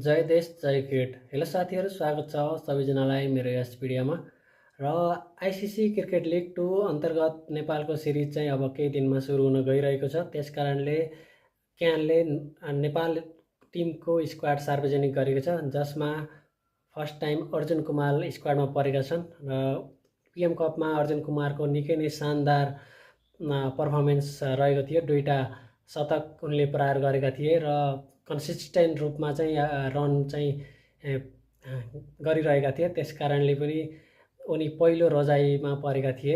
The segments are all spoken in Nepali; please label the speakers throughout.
Speaker 1: जय देश जय क्रिकेट। हेलो साथीहरू, स्वागत छ सबैजनालाई मेरो यस भिडियोमा। र आइसिसी क्रिकेट लिग 2 अन्तर्गत नेपालको सिरिज चाहिँ अब केही दिनमा सुरु हुन गइरहेको छ। त्यसकारणले क्यानले नेपाल टिमको स्क्वाड सार्वजनिक गरेको छ, जसमा फर्स्ट टाइम अर्जुन कुमार स्क्वाडमा परेका छन्। र पिएम कपमा अर्जुन कुमारको निकै नै शानदार पर्फर्मेन्स रहेको थियो। दुईटा शतक उनले प्रहार गरेका थिए र कन्सिस्टेन्ट रूपमा चाहिँ रन चाहिँ गरिरहेका थिए। त्यसकारणले पनि उनी पहिलो रोजाइमा परेका थिए।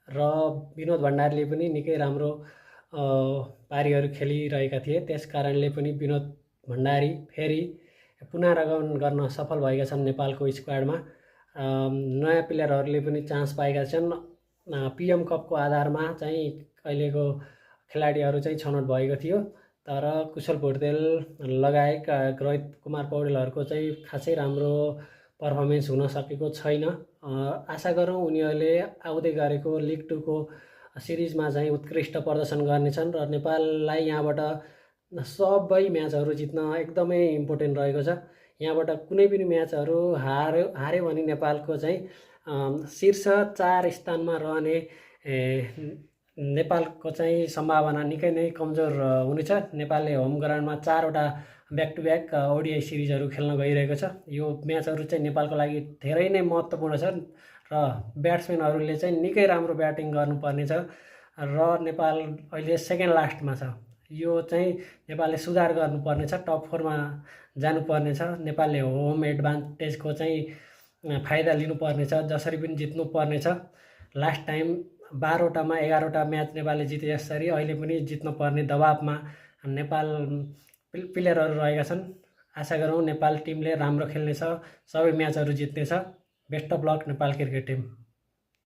Speaker 1: र विनोद भण्डारीले पनि निकै राम्रो पारीहरू खेलिरहेका थिए। त्यसकारणले पनि विनोद भण्डारी फेरि पुनरागमन गर्न सफल भएका छन् नेपालको स्क्वाडमा। नयाँ प्लेयरहरूले पनि चान्स पाएका छन्। पिएम कपको आधारमा चाहिँ अहिलेको खेलाडीहरू चाहिँ छनौट भएको थियो, तर कुशल भुर्तेल लगायत रोहित कुमार पौडेलहरूको चाहिँ खासै राम्रो पर्फर्मेन्स हुन सकेको छैन। आशा गरौँ उनीहरूले आउँदै गरेको लिग 2 को सिरिजमा चाहिँ उत्कृष्ट प्रदर्शन गर्नेछन् र नेपाललाई यहाँबाट सबै म्याचहरू जित्न एकदमै इम्पोर्टेन्ट रहेको छ। यहाँबाट कुनै पनि म्याचहरू हार्यो भने नेपालको चाहिँ शीर्ष 4 स्थानमा रहने नेपालको चाहिँ सम्भावना निकै नै कमजोर हुनेछ। नेपालले होम ग्राउन्डमा 4वटा ब्याक टु ब्याक ओडिआई सिरिजहरू खेल्न गइरहेको छ। यो म्याचहरू चाहिँ नेपालको लागि धेरै नै महत्त्वपूर्ण छ र ब्याट्सम्यानहरूले चाहिँ निकै राम्रो ब्याटिङ गर्नुपर्ने छ र नेपाल अहिले सेकेन्ड लास्टमा छ। यो चाहिँ नेपालले सुधार गर्नुपर्ने छ, टप 4मा जानुपर्ने छ। नेपालले होम एडभान्टेजको चाहिँ फाइदा लिनुपर्ने छ, जसरी पनि जित्नुपर्ने छ। लास्ट टाइम 12वटामा 11वटा म्याच नेपालले जिते जसरी अहिले पनि जित्नुपर्ने दबावमा नेपाल प्लेयरहरू रहेका छन्। आशा गरौँ नेपाल टिमले राम्रो खेल्नेछ, सबै म्याचहरू जित्नेछ। Best of luck Nepal cricket team.